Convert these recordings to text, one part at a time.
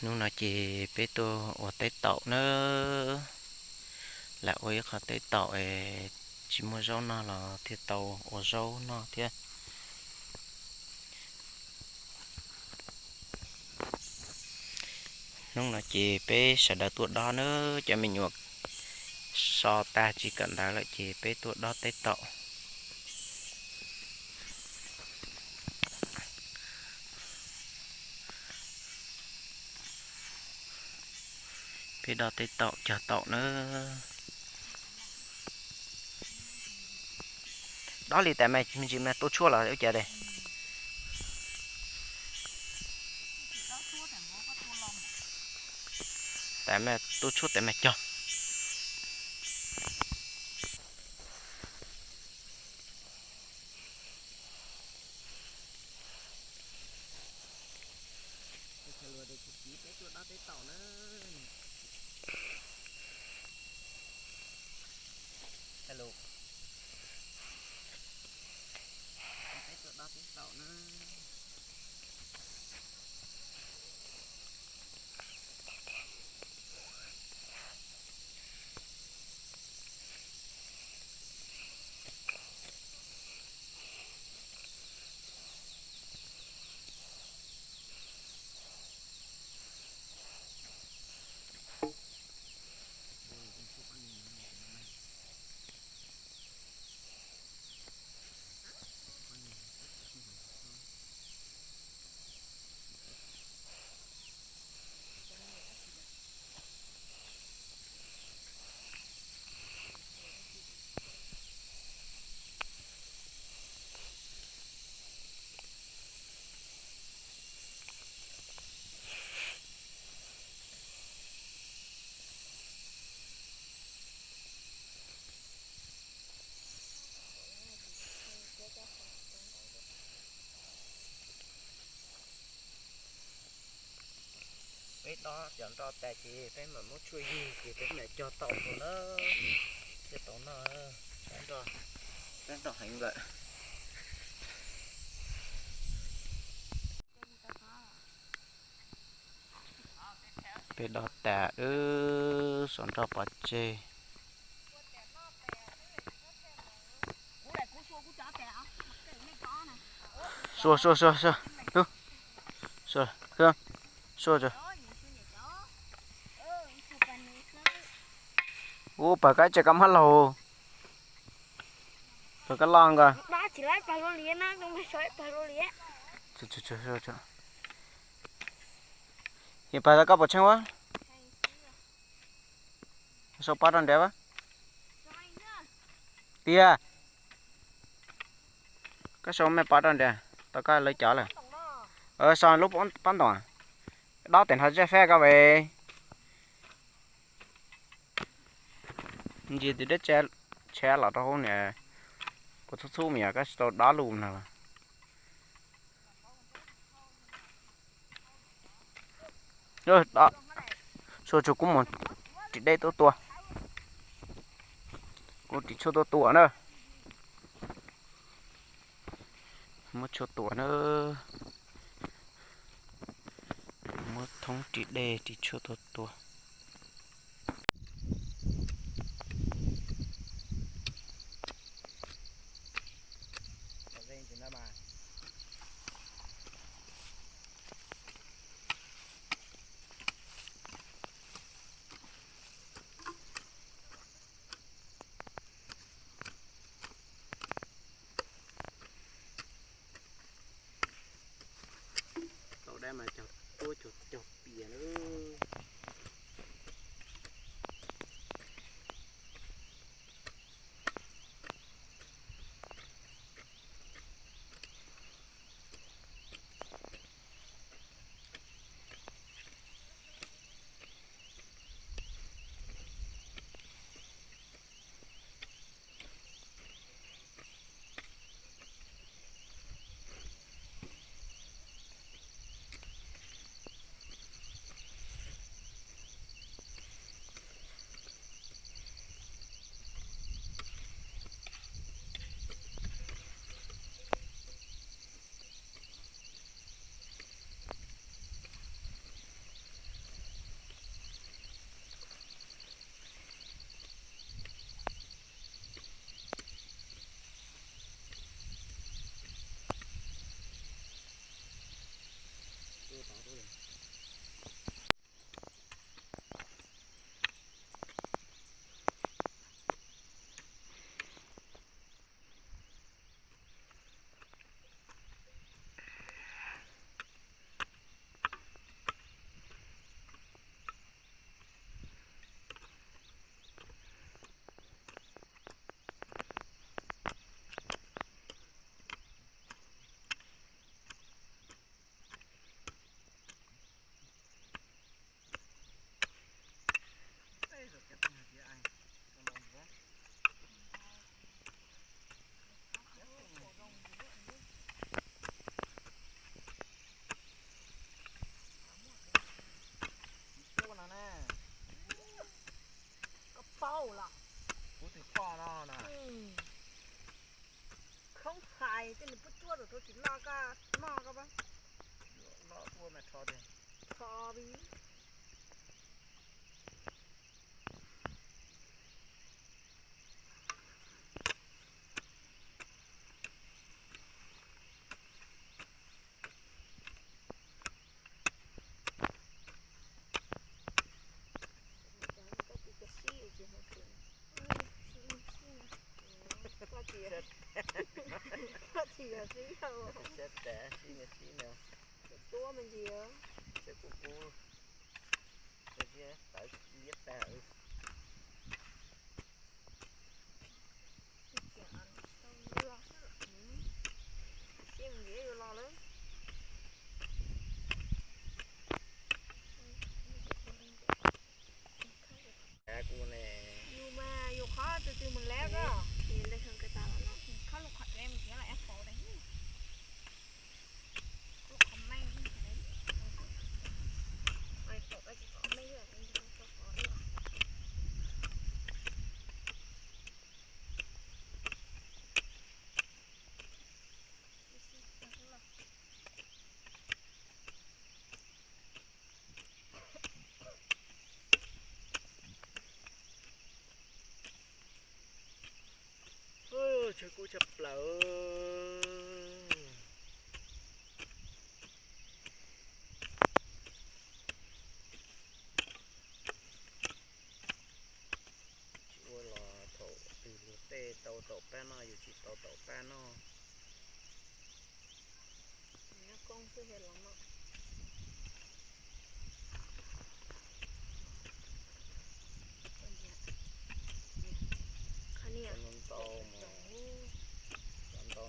Hnub no ces peb tuaj ua teb taum nawb. Lam ua ib qho teb taum es tsis muaj zaub noj los thiaj tau ua zaub noj thiab. Hnub no ces peb sawv daws tuaj dob nawb, cov me nyuam so tag tsis kawm ntawv lawm ces peb tuaj dob teb taum. Peb dob teb taum cog taum nawb. Dob li tas mas me ntsis mas tua tshuaj los ua cas de. Tas mas tua tshuaj tas mas cog. Peb dob cov nroj tas ces peb mam muab tshuaj yug ces peb mam cog taum rau na. Thiaj tau noj, peb nroj heev lawm. Peb dob tas wb xuas nroj pov tseg. Sua sua sua sua, sua sua. Ub, pawg kab tseem kab mab laug, pawg kab loj nkaus. Ces pawg tau kab puas tsheej ua, sau pab rau nrad a. Tiag, koj sau me pab rau nrad, tau koj lawv cov lawm. Sau lub pab ntoos, dob tes nrho zaj fab koj ve. Ntsia tus dej tshab los rau hauv niam, kuv txhub txhub me nyuam koj tsis tau dob lus no. Sua tsuag kuv mus ris dej tuaj tua, kuv ris tshuaj tuaj tua na. Muab tshuaj tua na, muab thoob ris dej ris tshuaj tuaj tua. Tau dab mas cog tuab cog cog pias na. Kuv tus poj no na. Khoob hais tej nws pub cuab tus tsis noj koj noj koj pab. Loj tuaj mas rho tiag. Rho bi. Koj tsis yog sib yog. Sib tas sib sib no. Tuab me ntsis. Sib kub kub. Tawv liab tag. Sib ntxiv yuav los lawm. Kuv ne. Yus mas yus qhov twg twg mus lawm koj. Qhov lub qhov tsev mus tsev los es faus dai. Lub qhov meej. Faus dai tsis qhov meej. Tshav kub tshaj plaws. Tsis ua los thaum twg luag tej tau taum paj noj, yus tsis tau taum paj noj. Ntau ntau,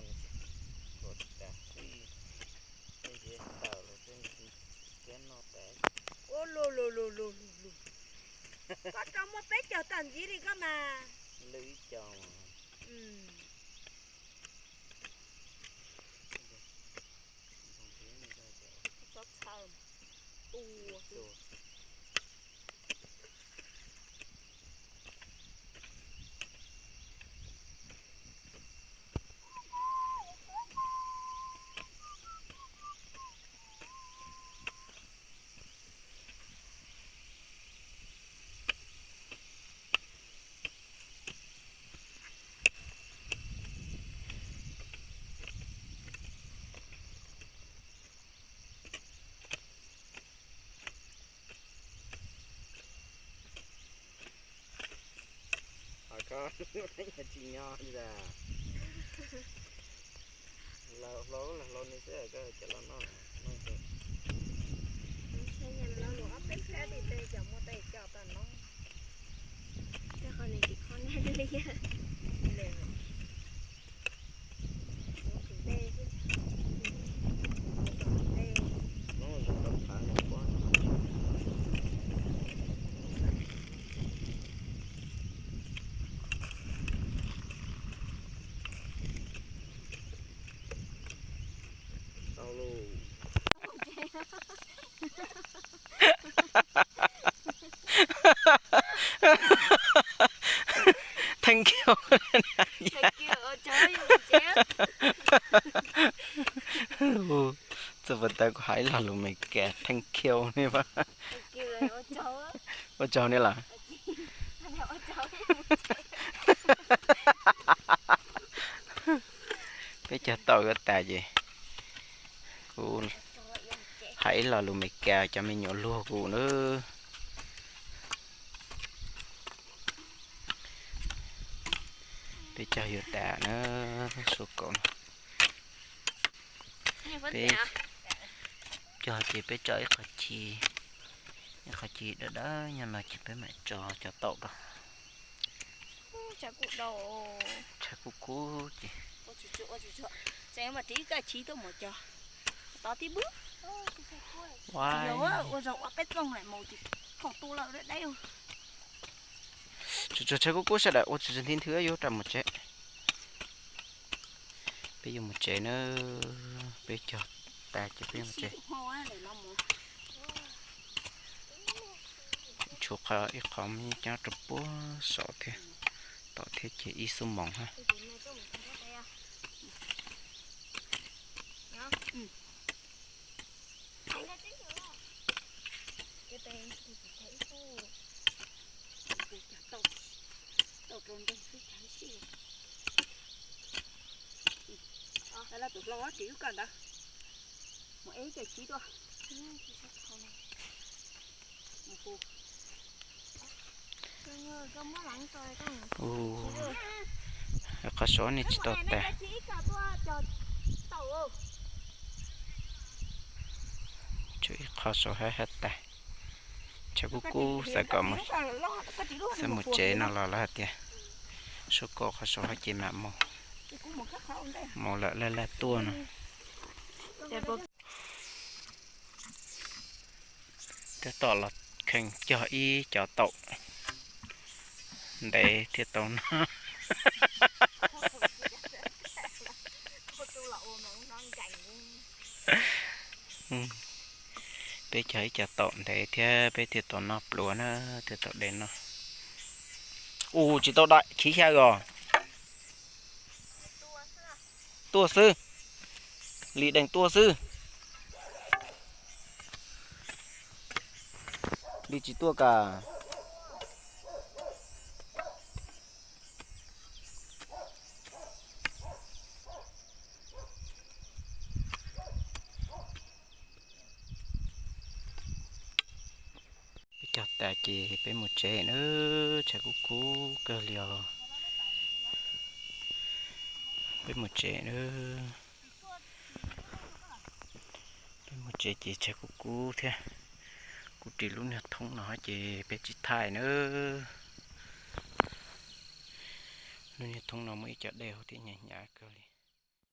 ntau tsis tas xij, tej zeb tawm los tej kiab noj tas. Ua lug lug lug lug lug lug. Koj tso muaj peb caug tag ntxiv li koj mas. Lwj ib co. Txhob txhawj. Ua. Hos koj tsis nyob li a. Los hlau los hlau ni xwb koj cov los noj noj. Ob peb sab tim tej cov muaj tej coj tau noj. Tej qhov nws tsis khob nab li. Tau lauj. Thank you. Txawm puas tau kuv hais lo lus Meskas thank you ne. Ua tsaug ne lawm. Peb cog tau yuav tas ces kuv hais ib lo lus Meskas cov me nyuam luag kuv na. Peb cog yuav tas na, suav kaum no. Peb cog ces peb tso ib qho ci, ib qho ci dawb dawb nyob no ces peb mam tso cov taum rau. Tshav kub kub ces. Ua zaum ua peb txoog lawm mus tsis khoom tu lawm dab dab. Tsuas tsuag tshav kub kub sawv daws ua tsis tsis nthi nthwv yuav ras mus tsev. Peb yuav mus tsev na, peb cog tas ces peb yuav mus tsev. Tshuav qhov ib qho me nyob rau puag saum thiab, tom thiab ces ib xuab moos hab. Tus hlau tsis ub koj ntawd, mus ev cov chiv tuaj. Qhov saud nej tsis tau tas. Tshuav ib qho saud hab hab tas. Tshav kub kub xav kom, xav mus tsev no los lawv hais tias, sab ko qhov saud hab ces mam mus, mus lawm laj laj tuaj no. Tab tom los kheej cog ib cov taum ntev thiaj tau noj. Peb cog ib cov taum ntev thiab peb thiaj tau noj pluav na, thiaj tau de noj. Ua tsis tau dai chiv xyaw os. Tuaj xwb, Lis deem tuaj xwb. Lis tsis tuaj kas. Peb cog tas ces peb mus tsev nawb, tshav kub kub kawg li os. Peb mus tsev nawb. Peb mus tsev ces tshav kub kub thiab. Kuv ris lub niag thoob no ces peb tsis thaij nawb. Lub niag thoob no muaj ib co dej thiab hnyav hnyav kawg li.